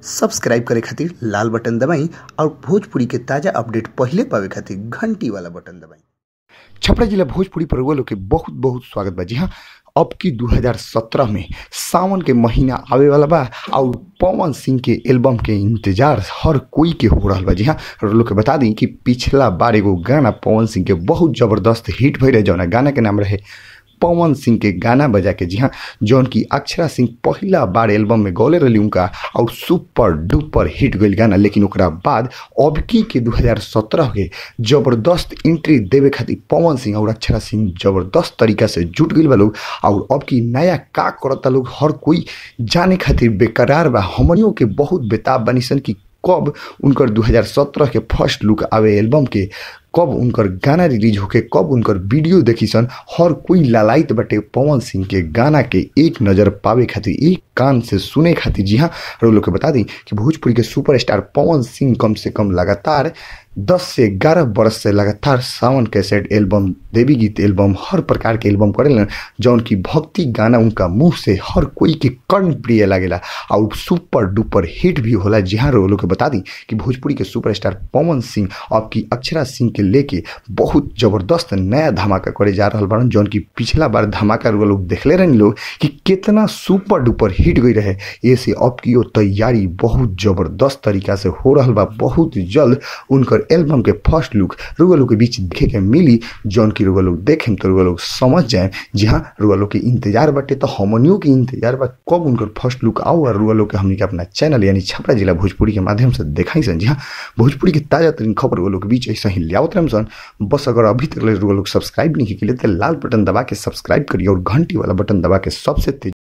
Subscribe करे खातिर लाल button दबाई और भोजपुरी के ताज़ा अपडेट पहिले पावे खातिर घंटी वाला बटन दबाई। छपरा जिला भोजपुरी पर लोग के बहुत बहुत स्वागत बा। जी हाँ, अब की 2017 में सावन के महीना आवे वाला बा और पवन सिंह के एल्बम के इंतजार हर कोई के हो रहा बा। जी हाँ, लोग के बता दी कि पिछला बार एगो गाना पवन सिंह के बहुत ज़बरदस्त हिट भई रहे, जौना गाना के नाम रहे पवन सिंह के गाना बजा के। जी हाँ, जौन की अक्षरा सिंह पहला बार एल्बम में गौले रही उनका और सुपर डुपर हिट गई गाना। लेकिन ओकरा बाद अबकी के 2017 के जबरदस्त एंट्री देवे खातिर पवन सिंह और अक्षरा सिंह जबरदस्त तरीका से जुट गई बा लोग। और अब की नया का करता लोग हर कोई जाने खातिर बेकरार बा। हमनियों के बहुत बेताब बनी सन कि कब उनकर 2017 के फर्स्ट लुक आवे एल्बम के, कब उनकर गाना रिलीज होके, कब उनकर वीडियो देखी सन। हर कोई लालायत बटे पवन सिंह के गाना के एक नज़र पावे खातिर, एक कान से सुने खातिर। जी हाँ, और लोग के बता दी कि भोजपुरी के सुपरस्टार पवन सिंह कम से कम लगातार 10 से 11 बरस से लगातार सावन कैसेट एल्बम, देवी गीत एल्बम, हर प्रकार के एल्बम करेलन, जौन की भक्ति गाना उनका मुंह से हर कोई के कर्ण प्रिय लागेला और सुपर डुपर हिट भी होला। जी हाँ, लोग के बता दी कि भोजपुरी के सुपरस्टार पवन सिंह अब की अक्षरा सिंह के लेके बहुत जबरदस्त नया धमाका करे जा रहा बड़न, जौन की पिछला बार धमाका लोग देखले रहनी लोग कि कितना सुपर डुपर हिट गई रहे। ऐसे अब की वो तैयारी बहुत जबरदस्त तरीका से हो रहा बा। बहुत जल्द उनकर एल्बम के फर्स्ट लुक रुआ लोग के बीच देखे के मिली, जौन की रुआ लोग देखें तो रुआ लोग समझ जाए। जी हाँ, रुआ लोग के इंतजार बाटे तो हमनियों के इंतजार बा कब उनकर फर्स्ट लुक आओ और रुआ लोग के हमनी के अपना चैनल यानी छपरा जिला भोजपुरी के माध्यम से देखाई सन। जी हाँ, भोजपुरी के ताज़ा तरीन खबर रुआ लोग के बीच ऐसा ही लियावत रहम सन। बस अगर अभी तक रुआ लोग सब्सक्राइब नहीं किए तो लाल बटन दबा के सब्सक्राइब करिए और घंटी वाला बटन दबा के सबसे तेज